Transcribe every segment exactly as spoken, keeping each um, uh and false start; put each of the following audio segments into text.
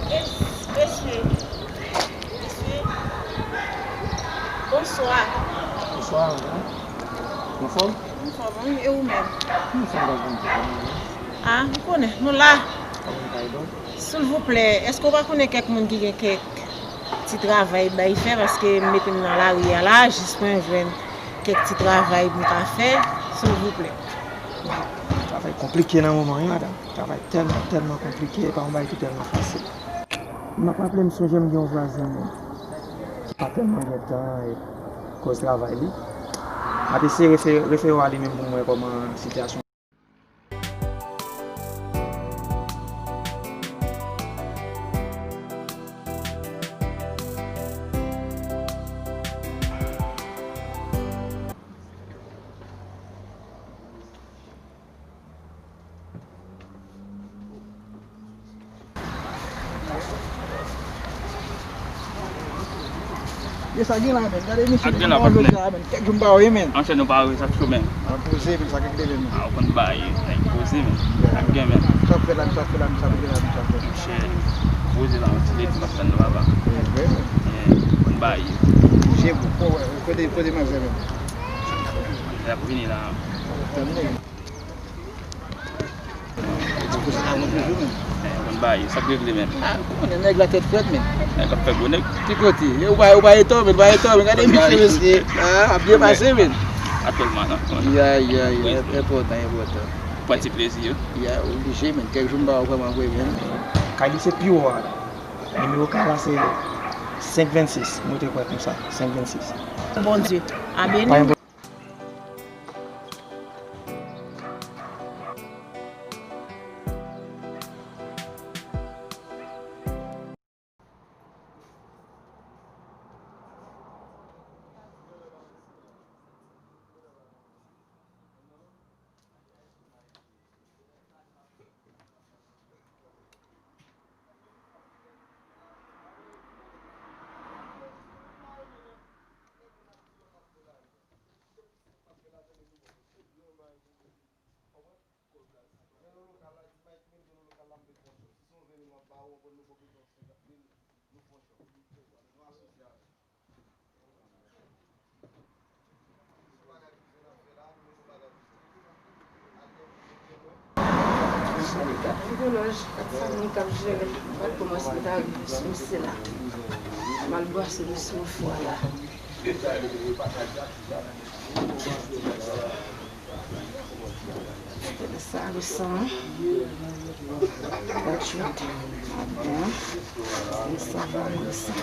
Mesye, mesye, mesye, bonswa. Bonswa, madanm. Anfòm? Anfòm, wi. E ou menm? Anfòm, pa bon, pa bon. Ah, m konnen. Nou la. Silvouplè, èske w pa konnen kèk moun ki gen kèk ti travay bay fè? Paske m mete m nan lari a la, jis pou m jwenn kèk ti travay pou m ka fè, silvouplè. Travay konplike nan moman, wi, madanm. Travay tèlman, tèlman konplike, e pa yon bagay ki tèlman fasil. M ap raple m sonje m gen yon vwazen mwen ki pa tèlman gen tan e koz travay li. M ap eseye refe-, refere w a li menm pou m wè kòman sitiyasyon. Yo, sa gen la, men. Gade misye, sa gen la, men. Kèk jou m pa wè, men. Anchè, nou pa wè sa cho, men. A, poze, men, sa gen leve, men. A, ou konn bay, nèg poze, men. Sa gen, men. Sa fè la, sa fè la, sa fè la, sa fè. Monchè, poze la, yon ti ledi, pa tann nou, papa. E vre, men. Ou konn bay. Poze, kote, kote manzè, men. Y ap vini la. Tann, men. Konn bay, sa k regle, men. A, ou konnen nèg la tèt frèt, men. Nèg ap fè gwo nèg. Ki kote? Ou pa, ou pa etan, men, ou pa etan, men. Gade misye, mesye. A, ap byen pase, men. Atèlman, non. Ya, ya, ya, enpòtan, enpòtan. Pran ti plezi yo. Ya, oblije, men. Kèk jou m pa wè w vrèman vre, men. Kay li se pi wo a. Nimewo kay la se senk vennsis. Mwen te kwè konsa, senk vennsis. Bondye. A beni. Yon lòj kat san mil k ap jere. M pa t kòmanse m ta rive sou misye la. M al brase misye yon fwa la. Sa, le san venntuit. Bon. Le san venntuit.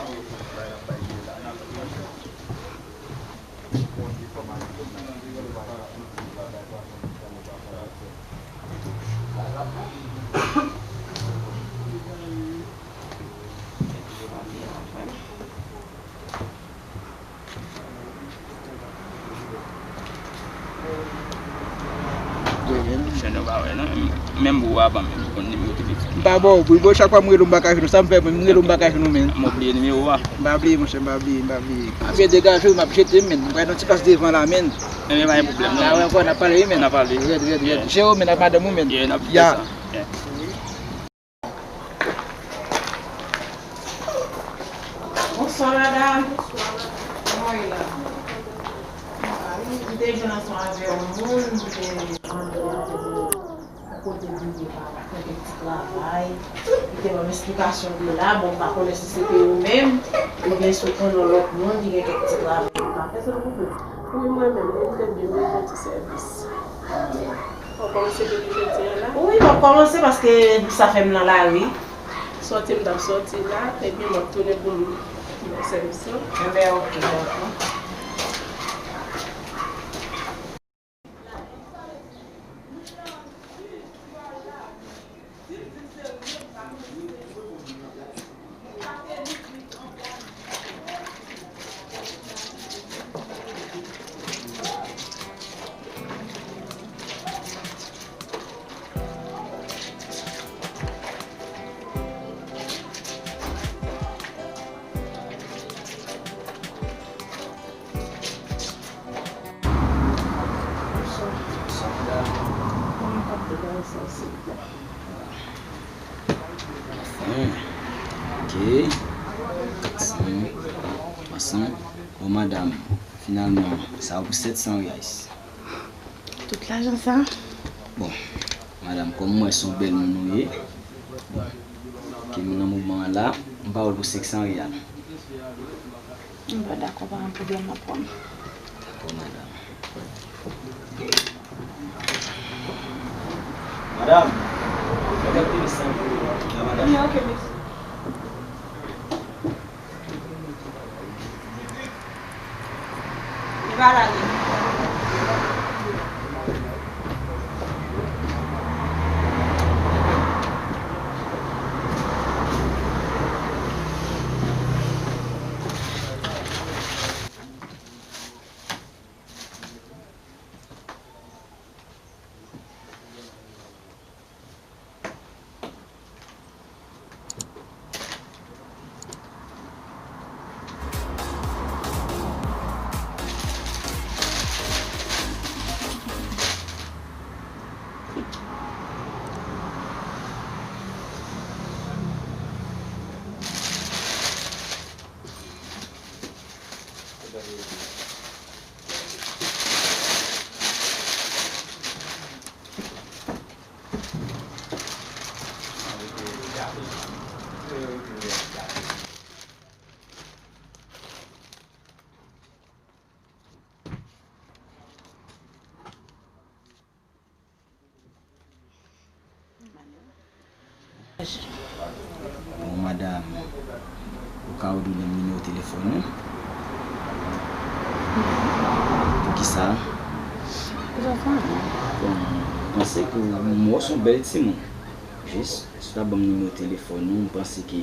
Monchè, nou pa wè non. Menm ou a ban m, ou konn nimewo telefòn. M pa ba w bri, bro, chak fwa m rele w m pa ka jwenn ou. Sa m fè, m rele w m pa ka jwenn ou, men. M bliye nimewo a. M pa bliye, monchè, m pa bliye, m pa bliye. M ap degaje w, m ap jete, men. M pral nan ti klas devan la, men. Enben, pa gen pwoblèm, non. N a wè ankò, n a pale, wi, men. N a pale. Rèd, rèd, rèd. Yeah. Jere w, men, ak madanm ou, men. Yeah, n ap fè sa. Yeah. Bonswa, madanm. Kòman w ye la? M te jwenn ansanm avè yon moun, m te mande l yon kote pou l ye pa fè kèk ti travay. Li te ban m esplikasyon de la, bon, m pa konnen si se te ou menm, oubyen si w konnen yon lòt moun ki gen kèk ti travay pou l ka fè, silvouplè. Wi, mwen menm, mwen trè byen, mwen fè ti sèvis. W ap kòmanse depi jodi a la? Wi, m ap kòmanse paske sa fè m nan lari. Sòti m t ap sòti la, epi m ap tounen pou m bay sèvis lan. Enben, oke, dakò. Yen. Ok. Kat san, twa san. Bon, madanm, finalman, sa yo pou sèt san reais. Tout lajan sa? Bon, madanm, kòm m wè se yon bèl moun ou ye, bon, ke m nan mouvman an la, m ba ou l pou senk san real. M pa dakò, pa gen pwoblèm, m ap pran. Dakò, madanm. Madanm, fè m tele san pou ou la, madanm. Li pa la, li. Bon, madanm, ou ka ou di w nimewo telefòn ou? Poukisa? Poukisa sa? Bon, mwen panse ke w, m wè w se yon bèl timoun. Jis, si w ta ban m nimewo telefòn ou, m panse ke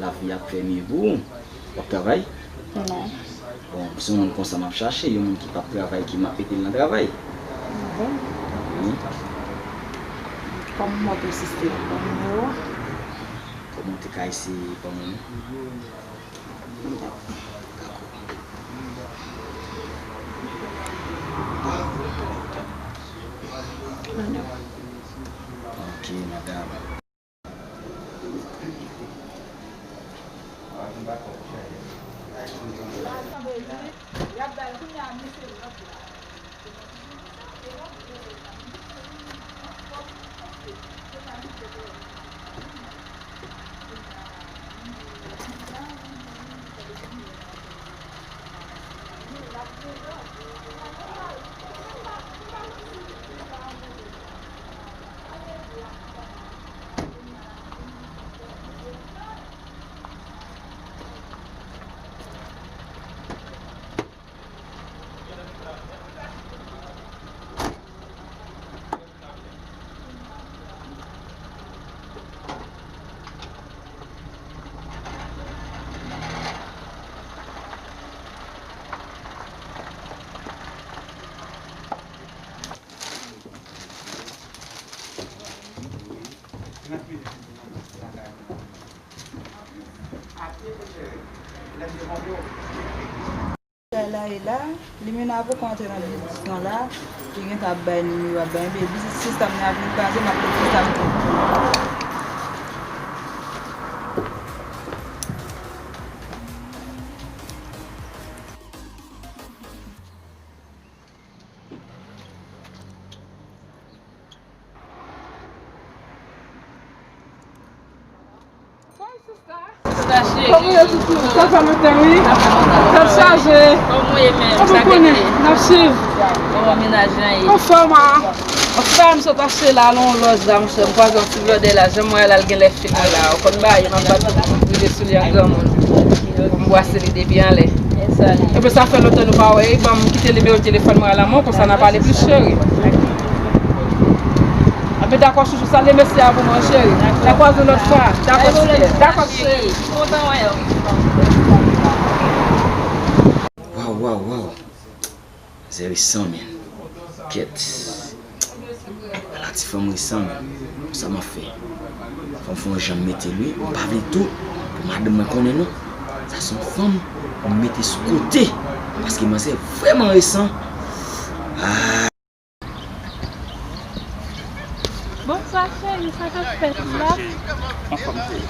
lavi ap fè mye pou ou. W ap travay? Non. Bon, se yon moun konsa m ap chache, yon moun ki p ap travay, ke m ap mete l nan travay. Bon. Wi. Kòman w ap esiste ban m nimewo a? Kòman w te ka eseye ban mwen? Dakò. Ok, madanm. Chay la e la, li menm avoka antre nan biznis lan la, li gentan ap bay nimewo, ap bay, ebyen biznis sistèm nan ap vin kraze, m ap pèdi sa m te. Kòman w ye, toutou? Sa fè lontan, wi. Tèt chaje. Kòman w ye menm? Sa k rete? N ap swiv. Kòman mennaj lan ye? Anfòm, a. Anfòm, m sot achte la, nan yon lòj la, monchè, m kwaze yon ti blòdè la, jan m wè l al genlè fil mwen la. Ou konn bagay yo, m ap bat rive sou li an granmoun. Pou m bwase li depi anlè. Ebyen, sa fè lontan nou pa wè, ban m kite nimewo telefòn mwen a la men w, konsa n a pale plis, cheri. Anben, dakò, chouchou, salye mesye a pou mwen, cheri. N a kwaze yon lòt fwa. Dakò, cheri. Dakò, cheri. Kontan wè w. Waw, waw, waw. Zè resan, men. Kèt. Ala ti fanm resan, men. Sa m ap fè? Fò m fè yon jan m mete l, wi. M pa vle tou pou madanm mwen konnen, non. Sa se yon fanm pou m mete sou kote. Paske manzè vrèman resan. Ah. Bonswa, cheri, sa k ap fèt la? Anfòm, cheri.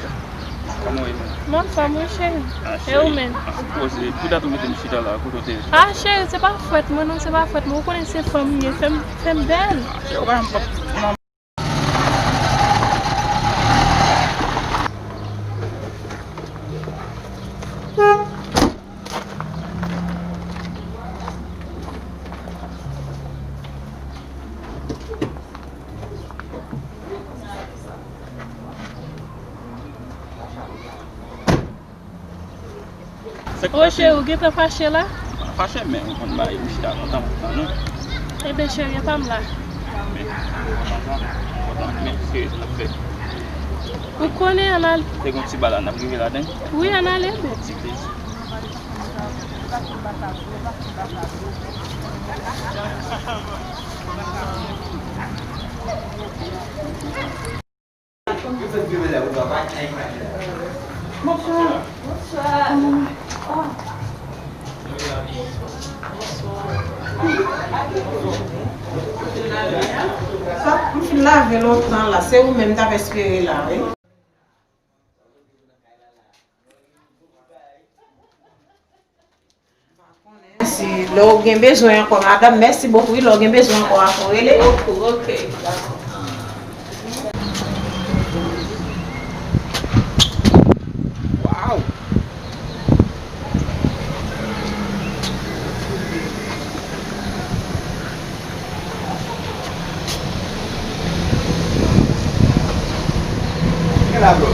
Kòman w ye, man? M anfòm, wi, cheri. Ah, e ou menm? Ah, poze. Pou dat ou mete m chita la, kote w te ye? Ah, cheri, se pa fòt mwen, non, se pa fòt mwen. Ou konnen se fanm m ye, fè m, fè m bèl. Ah, cheri, ou pa janm pap. Sa k pase? Cheri, ou gentan fache la? M pa fache, men ou konn bagay, m chita lontan, lontan, non. Ebyen, cheri, epa m la. Men, kontan sa, kontan, men, serye sa n ap fè. Ou konnen, ann ale. Te gon ti bal la, n ap rive ladan. Wi, ann ale, bèt. Ti plezi. Bonswa. Bonswa. Sa, m fin lave lontan la. Se ou menm m t ap espere la, wi. Si lè w gen bezwen ankò, madanm, mèsi bokou, wi, lè w gen bezwen ankò, a fò rele. Bokou, ok, dakò. Waw! Gen la, bro.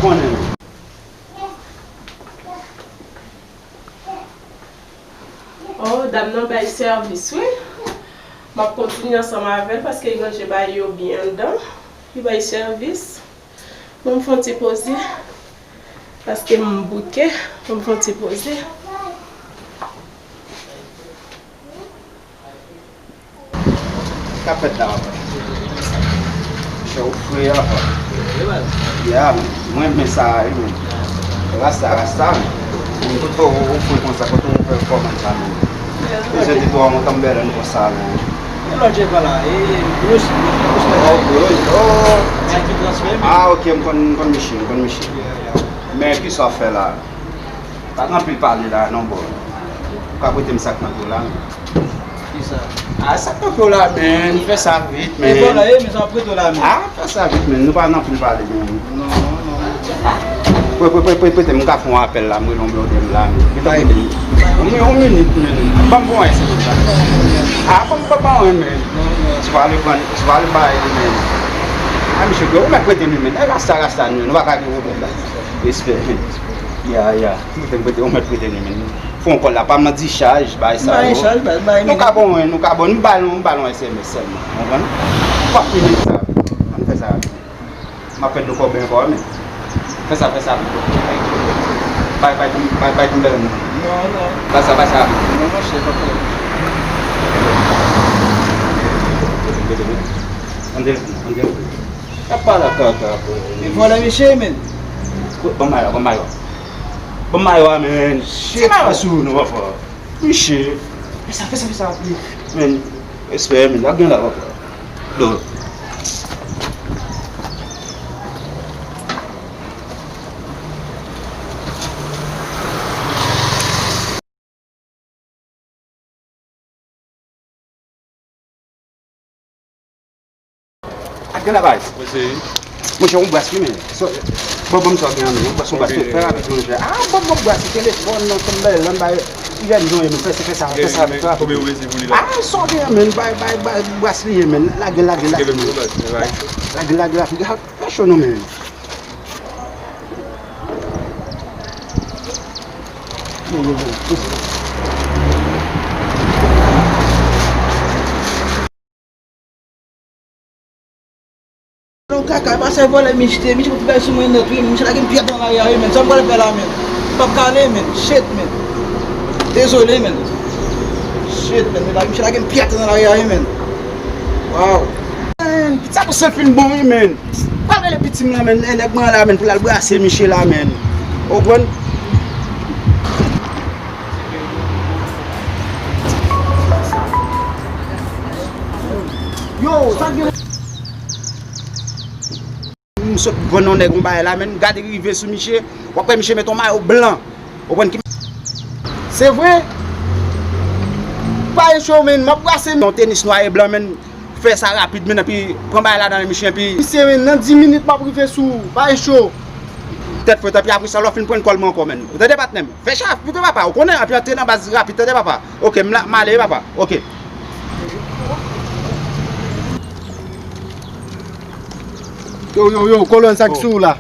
Konnen. Oh, dam nan bay sèvis, wi. M ap kontinye ansanm avè l paske li ranje bagay yo byen anndan. Li bay sèvis. Bon, m fè yon ti poze. Paske m bouke. Bon, m fè yon ti poze. Sa k ap fèt la, papa? Chè ou fre, papa. Ya, mwen renmen sa a, wi, men. Rasta, rasta, men. Mwen kote ou, ou fre konsa, kote ou fè kòmann sa, men. Mwen se te twa mwen tanm bèlèn konsa, men. E lòt je pa la, e, blues, blues, blues. Oh, blues, oh. Nèg ki transfè, men. Ah, ok, m konn, m konn miche, m konn miche. Yeah, yeah. Men, kisa w ap fè la? Pa gen anpil pale la non, bro. Ou ka prete m sa k nan pye w la, men. Kisa? Ah, sa k nan pye w la, men. Fè sa vit, men. E vòlè, men sa w ap prete w la, men. Ah, fè sa vit, men. Nou pa nan anpil pale, men. Non, non, non. Pre-, pre-, pre-, pre-, prete m, m ka fè yon apèl la, m rele yon blòdè m la, men. Gen tan prete m. Yon mi-, yon minit, men. Ban m pran S M S la. Ah, ban m, ban m, ban m, men. Non, non. Si w ale pran, si w ale bay li, men. Ah, misye, ou mèt prete li, men. E rasta, rasta, nou, nou pa ka gen pwoblèm la. Respè, men. Ya, ya. Prete m, prete, ou mèt prete li, men. Fè yon kòl la, pa m nan dichaj, bay sa yo. Bay chaj, bay, bay, men. Nou ka bon, wi, nou ka bon. Nou ba l, nou ba l yon S M S sèlman. Konprann? Ou pa fini sa. Ann fè sa. M ap pèdi kòb ankò, men. Fè sa, fè sa. Bay, bay, bay, bay, bay, bay, bay. Non, non. Bay sa, bay sa. Non, monchè, pa pwoblèm. An telefòn, an telefòn. Ap pale kaka, frè. E vòlè mesye, men. Ban m mayo, ban m mayo. Ban m mayo a, men. Shit. Ti mayo sou nou, papa. Misye. Fè sa, fè sa, fè sa. Men, respè, men. Lage la, papa. Do. Ak de la baz. Mesye. Monchè, yon bras li, men. So, bon, bon, sa gen, men. Yon bras, yon bras. Ok. Fè rapid, monchè. Ah, bon, bon, bras, telefòn nan, tanbèl, nan, bay, li vin jwenn, men. Fè, fè sa, fè sa, fè rapid. Konbyen ou peze pou li la? Ah, sa w gen, men. Bay, bay, bay, bras li ye, men. Lage, lage, lage. Lage, lage, lage. Fè cho non, men. Yo, kaka, pa sa vòlè, miche, miche pou fè sou mwen nèt, wi, miche lage m pyèt nan lari a, wi, men. Sa m pral fè la, men? M p ap kale, men. Shit, men. Dezole, men. Shit, men. Miche lage m pyèt nan lari a, wi, men. Waw. Sa pou sèl fin bon, wi, men. Pral rele pitit m lan, men, nèg mwen la, men, pou l al brase miche la, men. Ou konprann? Yo, sa k gen? M Vann yon nèg yon bagay la, menn, gade rive sou misye, w ap wè misye met yon mayo blan. Ou konprann ki. Se vre? Pa e cho, menn, m ap brase yon tenis nwa e blan, menn. Fè sa rapid, menn, epi pran bagay la nan men misye, epi. Misye, menn, nan dis minit, m ap rive sou ou. Pa e cho. Tèt frèt, epi apre sa, lè w fin pran kòl mwen ankò, menn. Ou tande, patnè m? Fè sa, pito, papa, ou konnen, epi antre nan baz rapid, tande, papa. Ok, m la, m ale, wi, papa. Ok. Yo, yo, yo, kolòn, sa k sou ou la?